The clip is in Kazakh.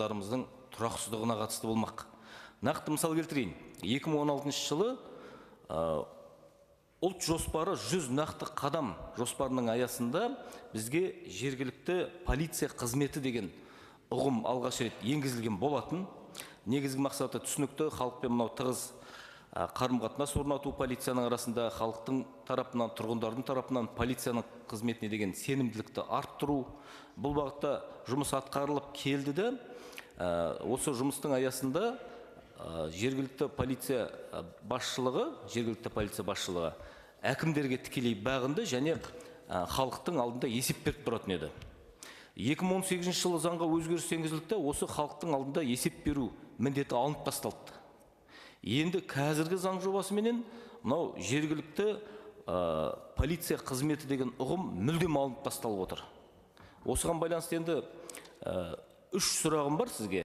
Тұрақсыздығына қатысты болмақ. Нақты мысал келтірейін. 2016 жылы Ұлт жоспары 100 нақты қадам жоспарының аясында бізге жергілікті полиция қызметі деген ұғым алғаш рет енгізілген болатын. Негізгі мақсаты түсінікті: халықпен мынау тығыз қарым қатынас орнату, полицияның арасында халықтың тарапынан, тұрғындардың тарапынан полицияның қызметіне деген сенімділікті арттыру. Бұл бағытта жұмыс атқарылып келді де, осы жұмыстың аясында жергілікті полиция басшылығы, жергілікті полиция басшылығы әкімдерге тікелей бағынды және халықтың алдында есеп беріп тұратын еді. 2018 жылы заңға өзгеріс енгізілді де, осы халықтың алдында есеп беру міндеті алынып тасталды. Енді қазіргі заң жобасыменен мынау жергілікті полиция қызметі деген ұғым мүлдем алынып тасталып отыр. Осыған байланысты енді үш сұрағым бар сізге.